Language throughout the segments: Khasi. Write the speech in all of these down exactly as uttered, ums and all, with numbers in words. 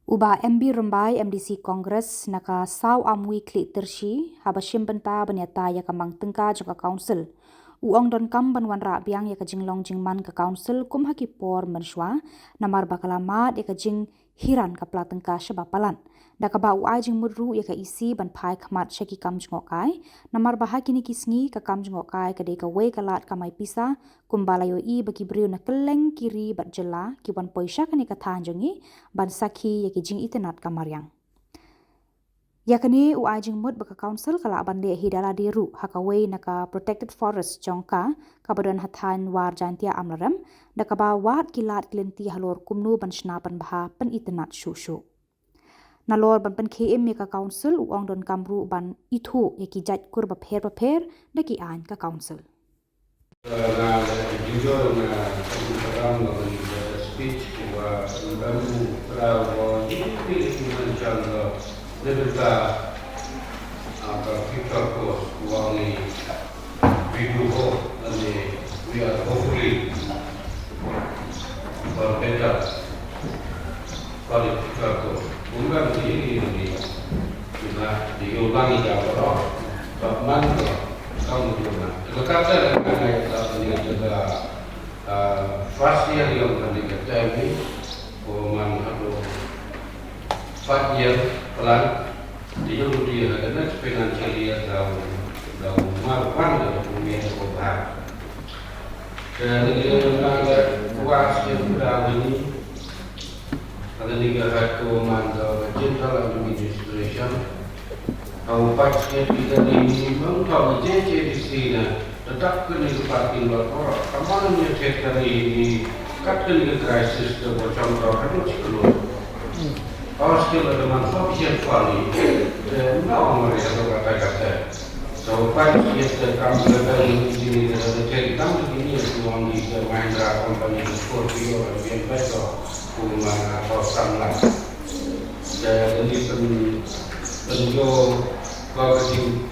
U Bah M B Rymbai, M D C Congress na ka Saw Amwi Khliehtirshy, haba shim bynta ban ïatai ïa ka mang tyngka jong ka Council, u ong donkam ban wanrah biang ïa ka jinglong jingman ka Council kum ha ki por mynshuwa, namar ba ka la mad ïa ka jinghiran ka pla tyngka shaba palat. Da kaba u ai jingmut ruh ïa ka E C ban phai khmat sha ki kam jngohkai, namar ba ha kine ki sngi ka kam jngohkai ka dei kawei ka lad kamai pisa, kumba la ïohi ba ki briew na kylleng ki ri bad jylla ki wan poi sha kane ka thaiñ jong ngi ban sakhi ïa ki jingitynnad ka mariang. Ïa kane u ai jingmut ba ka Council ka lah ban leh hi da lade ruh ha kawei na ka Protected Forest jong ka, kaba don ha thaiñ War Jaintia Amlarem, da kaba wad ki lad ki lynti halor kumno ban shna pynbha pynitynnad shuh shuh. Nalor ban pynkhie im ïa ka Council, u ong donkam ruh ban ithuh ïa ki jait kur bapher bapher da ki aiñ ka Council. Nga la enjoy nga, nga speech wa bambu prau wa yiti manchang lo lebel ka, ah, ka future course wa ni we do hope and we are hopefully for better. Bad ka ko kumban di di di na di yo lang ïa ka ro. Bad man ko kam ko na. Ka ka ta ka na ïa ka ni ka, ah, first year ïa ka ni ka term ni. Ko man ha ko five year plan. Di yo di ha ka next financial year da da mar wan da ko ni ko ba. Ka ni ka na ka wa sia da ni. Kane ka hap ka man ka central administration. Ka u pat state ka ni ni mong ka ni J J D C na. Tetap kane ka parking lot ko. Ka man ni state ka ni ni kat kane ka crisis ka bocor ka hap ka ni. Ka skill ka man sufficient for ni. Na ong ri ka kata kata. So, five years ka kam ka ka ni ni ni ka ka ka kam ka ni ni ka ong ni ka Mahindra company ka Scorpio ka ni ka ka. Kumna ka samla. Ka ni pen penjo ka ka jing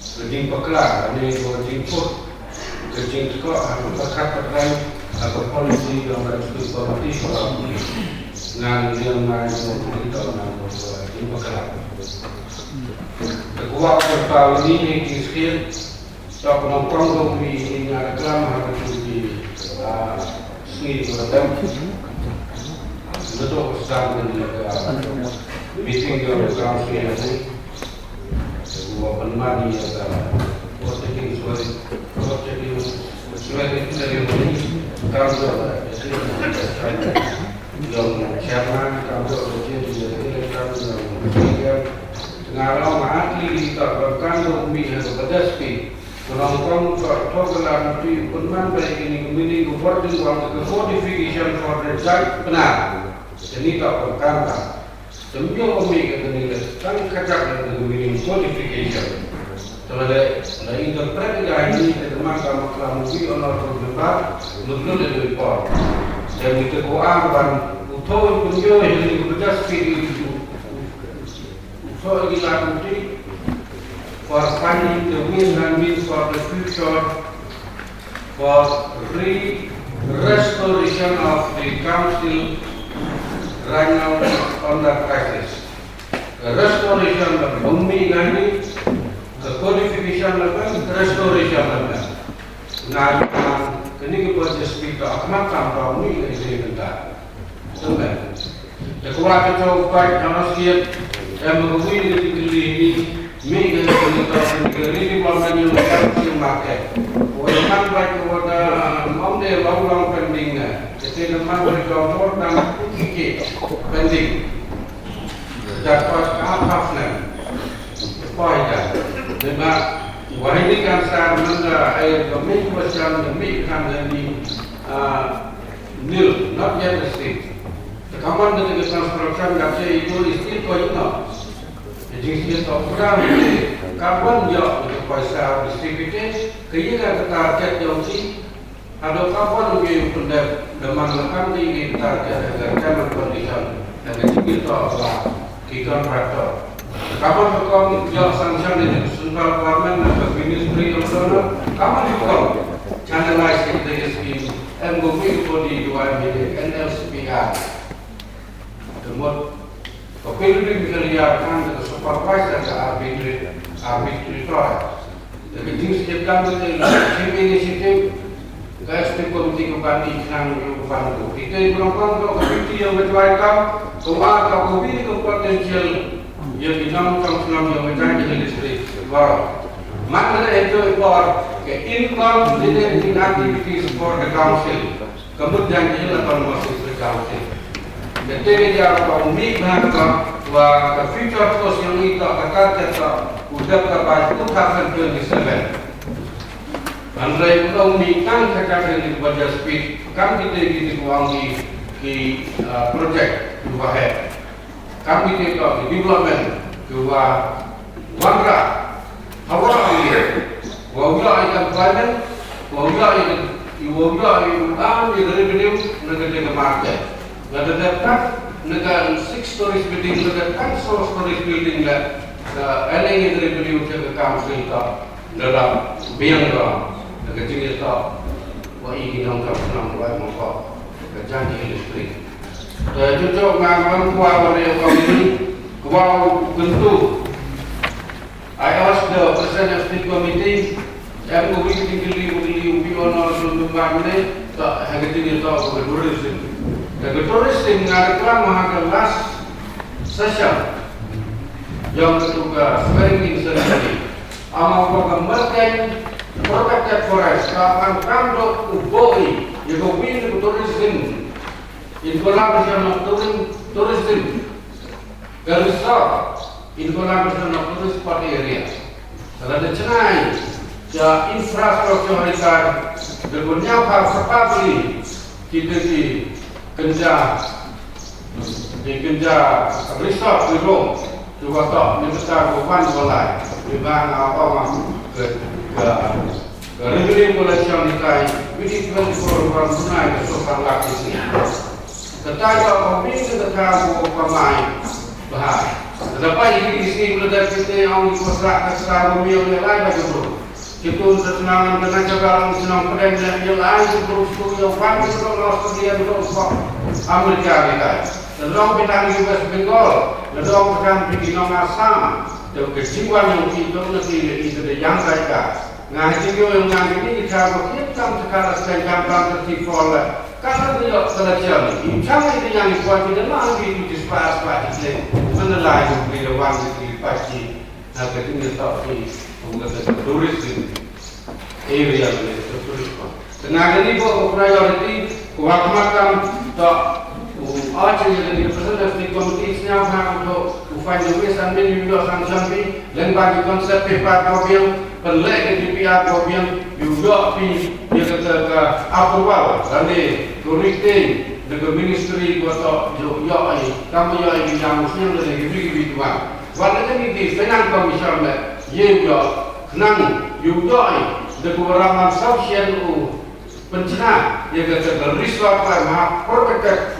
ka jing pakla ni ka jing put ka jing ko ha ka ka ka ka policy ka ka ka ka ngan ni ngan ni ka ngan ka jing pakla. Ka kuwa ka ka ni ni ki skill. Tok nongpong dong mi ing a reklam ha ka tu ki, ah, sngi ko dam. Betul pesan dan ka meeting ko reklam sngi ni. Ko penmani ya ka. Ko taking suai, ko taking suai dari ni. Kam do la. Dong chairman kam do la. Kam do la. Ngarau ma atli di ka kam do mi ha ka pedas pi. Ka nongpong ka thok ka lam tu u pynman ba ïa kine ki meaning ka word jingwan ka codification for the judge pynah. Kane ka pynkan ka. Te ym ïoh mih ka kane ka tang ka jaka ka meaning codification. Te lada la interpret ka ïa kane ka dei ma ka maklam u honorable member, mutlut da dei por. Te ngi te ko am ban u thok u pynïoh ïa kane ka justice u So, ila kuti for finding the ways and means for the future for re-, restoration of the council right now under crisis. The restoration of Bummi Gandhi, the codification of the restoration of the Ngan, ngan, kane ka budget speaker, a khmat tam tam ni ka ri ka ta. Tengah. Te kwah ka to kwah ka na siat, em ka wi ka ti kli ni, mi ka ni ka ni ka ri ni ma ma ni ka si ma ke. Wa man ba ka wa da, mam de long long pending na. Te te man ba ka more than two ki pending. That was half half na. Poi da. Ni ma, wa ni kan sa man da ai ka mi question da mi kan da ni, ah, nil, not yet received. Te ka mon da ka construction da te itu is still going on. Te jing si to program ni ka mon yo ka paisa distributed, ka ye ka target yo si, haduh ka mon ki pun da da man la kan ki ki target da ka kan condition da ka jing to ba ki contractor. Ka mon ka kong yo sanction ni central government na ka ministry of solar, ka mon ka kong channelize ki da ki scheme, em go mi ko di dua mi N L C P R. Te mut Pilgrim Area kan ka supervisor ka arbitrary, arbitrary. Ka jingsngewthuh ka Chief Initiative ka Executive Committee ka ban i khnang ïa u ban u. Kita i brong kong ka fifty ïa ka jwai kam, ka wa ka ko bi ka potential ïa ki nongchong shnong ïa ka jaiñ ka district. Baroh man ka ito i por ka income generating activities for the council. Ka mut jaiñ ka Hill Autonomous District Council. Ka te ka ïa ka u mih bha ka wa ka future course ïa ngi ka ka target ka u dep ka by two thousand twenty-seven. Hynrei u dang mih tang ka ka ka budget speed kam kita kita ka wa ngi ki, uh, project u wa he. Kam kita ka development ka wa wanrah. Hawa ïa, wa ïa i employment, wa ïa i, wa ïa i, um, i revenue na ka dei ka market. Lada dep kat na ka six stories building, na ka ten stories building la, ka earning i revenue ka council ka, da la biang ka, na ka jingïatoh wa i ki nongkam nong wa mongkot ka jaiñ ka industry. Te jujur nga ngan kwah wa ïa ka ni, kwah kyntu. I ask the President of State Committee, em ko wi ki tingkili, wi ki wi honor sun tu ba ne, ta ha ka tingkili ta ko tourism. Ta ko tourism nga reklam ha ka last session. Ïa ka tu ka swearing in ceremony. Ama ko ka Merkeng protected forest, ka ang kam do u boi, ïa ko wi ko tourism. In collaboration of tourism, tourism. Ka resort in collaboration of tourist spot area. Ka la da chnai ka infrastructure ha ka da ko ñiaw ka probably kita ki kynja, ki kynja resort ki rom ki wa tok ni ka ta ko wan ko lai. Ni ba nga ong ka, ka, ka revenue collection ni tai within twenty-four hours tunai ka so ka lak ni. Kata ka pynbeit kata ka kamai bahai. Kata pa i ki isi bela da kite ong i kosa kata ka miau ni lai ba jubru. Kitu sa senang kena jaga ong senang pedang ni i lai jubru stu yo pan jubru Australia jubru ko Amerika ni kai. Tadong bintang di West Bengal, tadong bintang di Nong Assam. Tu ke jiwa yang ki tu na ki i tu de yang kai ka. Nga ha jingïoh ïa nga kine ki kam ba kit kam tekar seng kam kam tertib pol la. Ka la ïoh selection. Im chang ïa ki yang i kwah ki da la ha ki tu jispa aspa ki seng. Mana la ïoh ki da wan ki ki pat ki. Na ka jingïoh tok ki. Kum ka tourism area ni tourism. Tengah kane ko priority ko wa khmat kam tok. U Archie ïa kane ka President of the Committee sñiaw bha u tok u find the ways and means u ïoh sanction phi lyngba ki concept paper ko biang, pynleh ka D P R ko biang, u ïoh phi ïa kata ka approval lane ko retail da ka ministry ko tok u ïoh ai kam ïoh ai ki jam u sñiaw lane ki bri ki bri ki wan. Wat lane ki Finance Commission le ye u ïoh khnang u ïoh ai da ko ram lam sufficient u pynchna ïa ka ka resort ka ha protected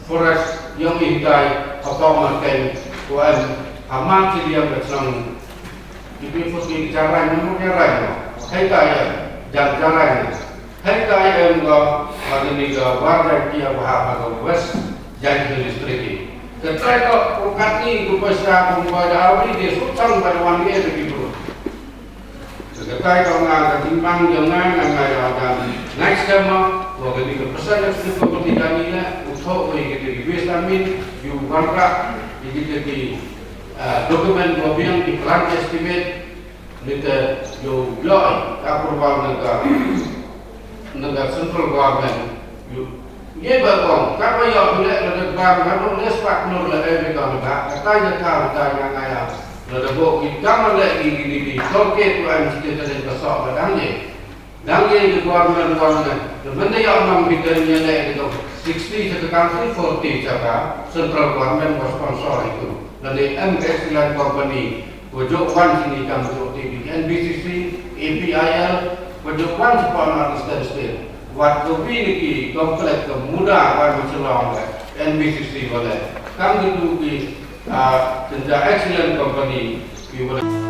forest ïong i dai ha ka ma ken ko em ha ma ki liang ka chnong. Ki pi fut ki jarai ni mu jarai ni. Hai ka em jan jarai ni. Hai ka em ko ha ni ka war dai ki ha ha ka west jan ki district ki. Ka trai ko ko kat ni ko pesta ko ba da awi de su chang ba wan ni de ki bru. Ka kai ka nga ka jingbang jong nga nga nga ïa ka next time ma wa ka ni ka pesan ka sniff ko ka ni la u tho ko ïa ka ni wis amin yu wan ka ïa ka ni document ko biang ki plan estimate ni te yu ïoh ka approval na ka na ka central government. Yu Ye ba kong, ka ba ïoh leh la da bang, ka dong leh spak nur la eh, ba kong ba, ka tai ka ka, ka tai ka nga ya. La da bo ki kam leh ki ki ki ki, tong ke tu ai mesti ka dei ka sok la dang ye. Dang ye ki government wang ne. La men da ïoh nong ki ten ye leh ki dong sixty cha ka country, forty cha ka central government was sponsor itu. La dei em ka excellent company. Ko jok wan sini kam jok ti bi N B C C, A P I L, ko jok wan sipon North Eastern State. Wat ko wi ni ki complex ka muda wan ma chelong ka N B C C wale. Kam ki tu ki, ah, tenda excellent company ki wale.